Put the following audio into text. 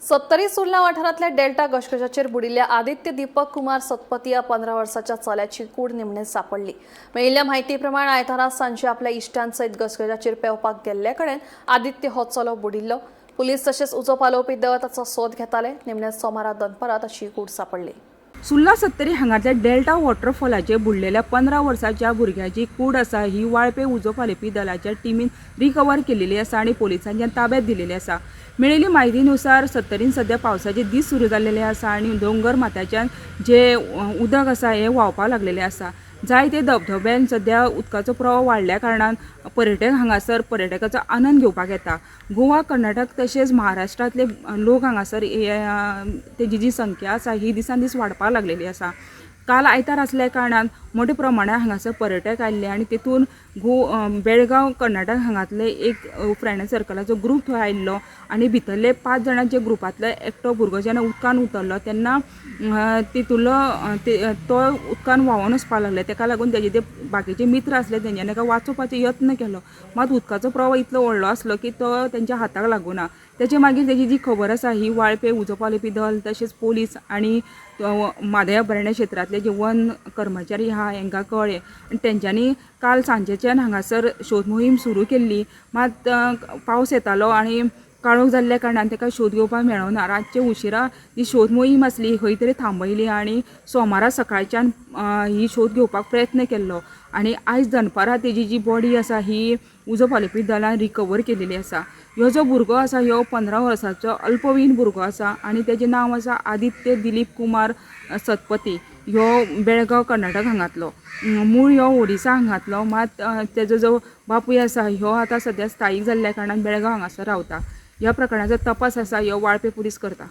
सत्तरी सुर्ला वाठारांतल्या डेल्टा गशगशाचेर बुडिल्ल्या आदित्य दीपक कुमार सतपती ह्या 15 वर्साच्या चल्याची कूड निमणे सापडली. मेळिल्ल्या म्हायती प्रमाण आयतारा सांजे आपल्या इश्टांसयत गसगशाचेर पेंवपाक गेल्ले कडेन आदित्य हो चलो बुडिल्लो. पुलीस तशेंच उजो पालोवपी दळ ताचो सोद घेताले. निमणे सोमारा दनपारां ताची कूड सापडली. सुर्ला सत्तरी हांगातल्या डेल्टा वॉटरफॉलाचेर बुडलेल्या 15 वर्साच्या भुरग्याची कूड आसा ही वाळपे उजो पालोवपी दलाच्या टिमीन रिकवर केलेली आसा आनी पोलिसांच्या ताब्यात दिलेली आसा. मेळिल्ली म्हायतीनुसार सत्तरीन सद्या पावसाचे दीस सुरू जाल्लेले आसा आनी दोंगर माथ्याच्यान जे उदक आसा हें व्हांवपाक लागलेलें आसा. जायते धबधब्यान सद्या उदकाचो प्रवाह वाडल्या कारणान पर्यटक हांगासर पर्यटकाचो आनंद घेवपाक येता. गोवा, कर्नाटक तशेंच महाराष्ट्रांतले लोक हांगासर तेजी जी संख्या आसा ही दिसान दीस वाडपाक लागलेली आसा. काल आयतार आसल्या कारणान मोठ्या प्रमाणान हांगासर पर्यटक आयिल्ले आनी तेतून बेळगांव कर्नाटक हांगातले एक फ्रेंड सर्कलाचो ग्रूप थंय आयिल्लो आनी भितरले 5 जाणांच्या ग्रुपांतलो एकटो भुरगो जेन्ना उदकान उतरलो तेन्ना तितूलो तो उदकान व्हांवून वचपाक लागले. तेका लागून तेजे ते बाकीचे मित्र आसले तेंच्यांनी ताका वाचोवपाचो यत्न केलो, मात उदकाचो प्रवाह इतलो व्हडलो आसलो की तो तेंच्या हाताक लागूना. तेचे मागीर तेजी जी खबर आसा ही वाळपे उजो पालोवपी दल तशेंच पोलीस आनी म्हादय अभयारण्य क्षेत्रांतले जे वन कर्मचारी आहा हेंकां कळ्ळें आनी तेंच्यांनी काल सांजेच्यान हांगासर शोध मोहीम सुरू केल्ली. मात पावस येतालो आनी काळोख जाल्ल्या कारणान ताका शोध घेवपाक मेळना. रातचे उशिरा ही शोध मोहीम आसली खंय तरी थांबयली आनी सोमारा सकाळच्यान ही शोध घेवपाक प्रयत्न केल्लो आनी आयज दनपारां तेजी जी बॉडी आसा ही उजो पालोवपी दलान रिकवर केलेली आसा. ह्यो जो भुरगो आसा ह्यो 15 वर्सांचो अल्पवयीन भुरगो आसा आनी तेजें नांव आसा आदित्य दिलीप कुमार सतपती. ह्यो बेळगांव कर्नाटक हांगातलो, मूळ ह्यो ओडिसा हांगातलो, मात तेजो जो बापूय आसा ह्यो आतां सद्या स्थायीक जाल्ल्या कारणान बेळगांव हांगासर रावता. ह्या प्रकरणाचो तपास आसा ह्यो वाळपे पुलीस करता.